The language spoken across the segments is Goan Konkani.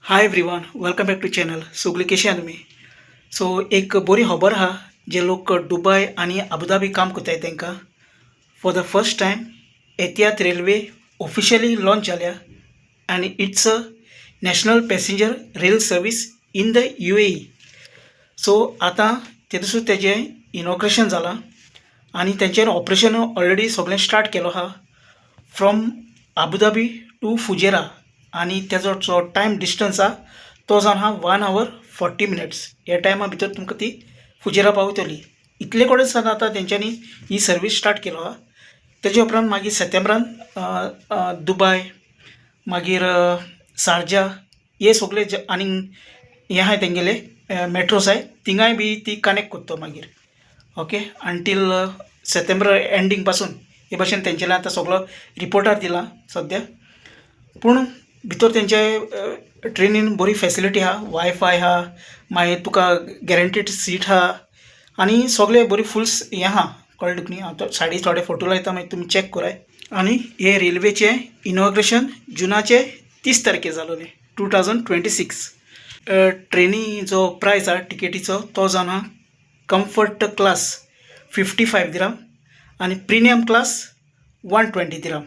Hi everyone, welcome back to channel. सगळीं कशी आहा तुमी? सो एक बरी खबर आहा, जे लोक दुबय आनी अबुधाबी काम करताय तांकां. For the first time Etihad Railway officially launch जाल्या आनी it's a national passenger rail service in the UAE. So आतां तेदूस तेजें इनॉग्रेशन जालां आनी तेंचेर ऑपरेशन ऑलरेडी सगळें स्टार्ट केलो आहा from Abu Dhabi to Fujairah. आनी तेजो जो टायम डिस्टन्स आहा तो जावन आहा 1 our 40 minutes. ह्या टायमा भितर तुमकां ती फुजेरा पावतली. इतले कडेन सावन आतां तेंच्यांनी ही सर्वीस स्टार्ट केलो आहा. तेजे उपरांत मागीर सेप्टेंबरान दुबाय, मागीर सारजा, हे सगळे जे आनीक हें आहाय, तेंगेले मेट्रोस आहाय, थिंगाय बी ती कनेक्ट करता मागीर. ओके, अंटील सेप्टेंबर एंडींग पासून हे भाशेन तेंच्यांनी आतां सगळो रिपोर्टार दिला सद्या. पूण भितर तेंचे ट्रेनीन बरी फेसिलिटी आहा, वायफाय आहा, मागीर तुका गॅरंटीड सीट आहा आनी सगळे बरी फूल हें आहा. कळ्ळें तुका न्ही? हांव सायडी थोडे फोटो लायता, मागीर तुमी चॅक कराय. आनी हे रेल्वेचें इनॉग्रेशन जुनाचे 30 तारखेर जालोलें, 2026. ट्रेनी जो प्रायस आहा टिकेटीचो, तो जावन आहा कम्फर्ट क्लास 55 दिराम आनी प्रिमियम क्लास 120 दिराम.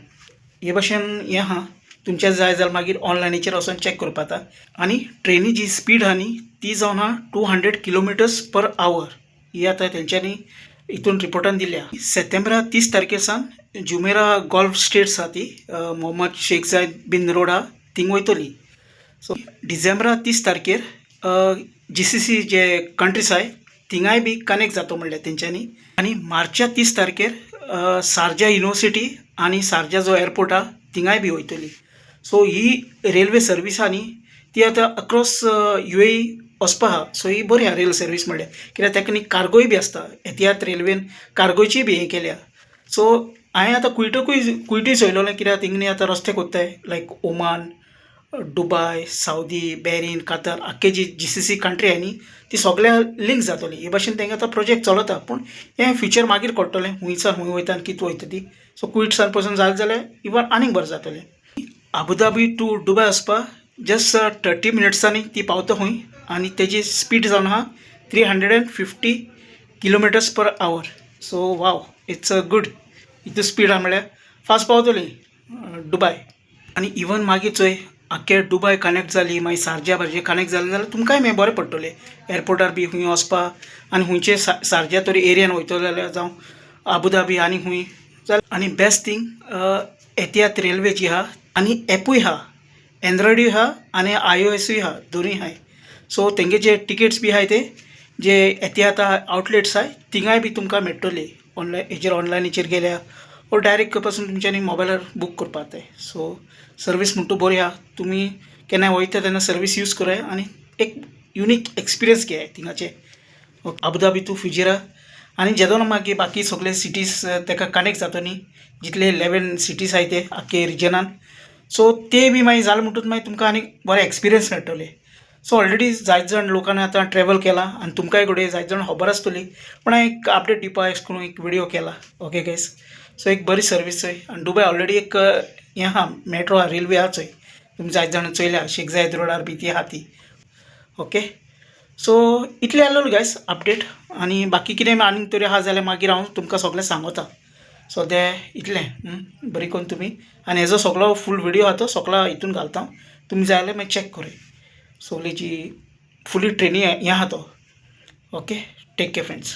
हे भाशेन हें आहा. तुमचें जाय जाल्यार मागीर ऑनलायनीचेर वचोन चॅक करपा जाता. आनी ट्रेनी जी स्पीड आहा न्ही, ती जावन आहा 200 kilometers per hour. ही आतां तेंच्यांनी हितून रिपोर्टान दिल्या. सेप्टेंबरा 30 तारखे सावन जुमेरा गोल्फ स्टेट्स आहा ती, मोहम्मद शेख जायद बीन रोड आहा, थिंग वयतली. सो डिसेंबरा 30 तारखेर जीसीसी जे कंट्रीज आहाय थिंगाय बी कनेक्ट जातो म्हणलें तेंच्यांनी. आनी मार्चा 30 तारखेर सारजा युनिवर्सिटी आनी सारजा जो एअरपोर्ट आहा थिंगाय बी वयतली. सो ही रेल्वे सर्वीस आहा न्ही, ती आतां अक्रॉस युएई वचपा आहा. सो ही बरी आहा रेल सर्वीस म्हणल्यार, कित्याक ताका न्ही कार्गोय बी आसता. एतिहाद रेल्वेन कार्गोचीय बी हें केल्या. सो हांवें आतां कुवेटकूय कुवेटूय चोयलोलें, कित्याक थिंग न्ही आतां रस्ते कोत्ताय, लायक ओमान, दुबाय, सावदी, बॅरीन, कातर, आख्खे जी जीसीसी कंट्री आहा न्ही, ती सगळ्या लिंक जातली. हे भाशेन तेंगे आतां प्रोजेक्ट चलता. पूण हें फ्युचर मागीर कळटलें, हुंयसान खूंय वयता आनी कितें वयता ती. सो कुवेट सान पसून जालें जाल्यार इवन आनीक बरें जातलें. अबुधाबी टू दुबाय वचपा जस्ट 30 मिनट्सांनी ती पावता खूंय आनी तेजी स्पीड जावन आहा 350 kilometers per hour. So wow, it's a good. इतू स्पीड आहा म्हळ्यार फास्ट पावतली दुबाय. आनी इवन मागीर चोय, आख्खे दुबाय कनेक्ट जाली, मागीर सारजा बारजे कनेक्ट जालें जाल्यार तुमकांय मागीर बरें पडटलें एअरपोर्टार बी खूंय वचपा आनी खुंयचे सारजा तरी एरियान वयतलो जाल्यार, जावं अबुधाबी आनी खूंय जाल्यार. आनी बेस्ट थींग, एतिहाद रेल्वे जी आहा आनी एपूय आहा, एन्ड्रॉयडूय आहा आनी आयओएसूय आहा, दोनूय आहाय. सो तेंगे जे टिकेट्स बी आहाय, ते जे एतिहाद आवटलेट्स आहाय थिंगाय बी तुमकां मेळटली. ऑनलायन हेजेर, ऑनलायनीचेर गेल्या ओर डायरेक्ट पासून तुमच्यांनी मोबायलार बूक करपा जाताय. सो सर्वीस म्हणटा बरी आहा. तुमी केन्नाय वयता तेन्ना सर्वीस यूज कराय आनी एक युनीक एक्सपिरियन्स घेयाय थिंगाचे, अबुधाबी टू फुजेरा. आनी जेदोना मागीर बाकी सगळे सिटीज तेका कनेक्ट जाता न्ही, जितले 11 सिटीज आहाय ते आख्खे रिजनान, सो ते बी मागीर जालें म्हणटूच मागीर तुमकां आनीक बरें एक्सपिरियन्स मेळटलें. सो ऑलरेडी जायते जाण लोकांनी आतां ट्रॅवल केलां आनी तुमकांय घडये जायते जाण खबर आसतली, पूण हांवें एक अपडेट दिवपा अशें करून एक विडियो केला. ओके गायज, सो एक बरी सर्वीस चोय. आनी दुबय ऑलरेडी एक हें आहा, मेट्रो आहा, रेल्वे आहा चोय, तुमी जायते जाण चोयल्या, शेख जायद रोडार बी ती आहा ती. ओके, सो इतलें आहलोलें गायज अपडेट. आनी बाकी कितें आनीक तरी आहा जाल्यार मागीर हांव तुमकां सगळें सांगोता. सद्या इतलें. बरी करून तुमी आनी हेजो सगळो फूल विडियो आहा, तो सगळो हितून घालता. तुमी जाय जाल्यार मागीर चॅक करूय सगळी जी फुली ट्रेनी हें आहा तो. Okay, take care friends.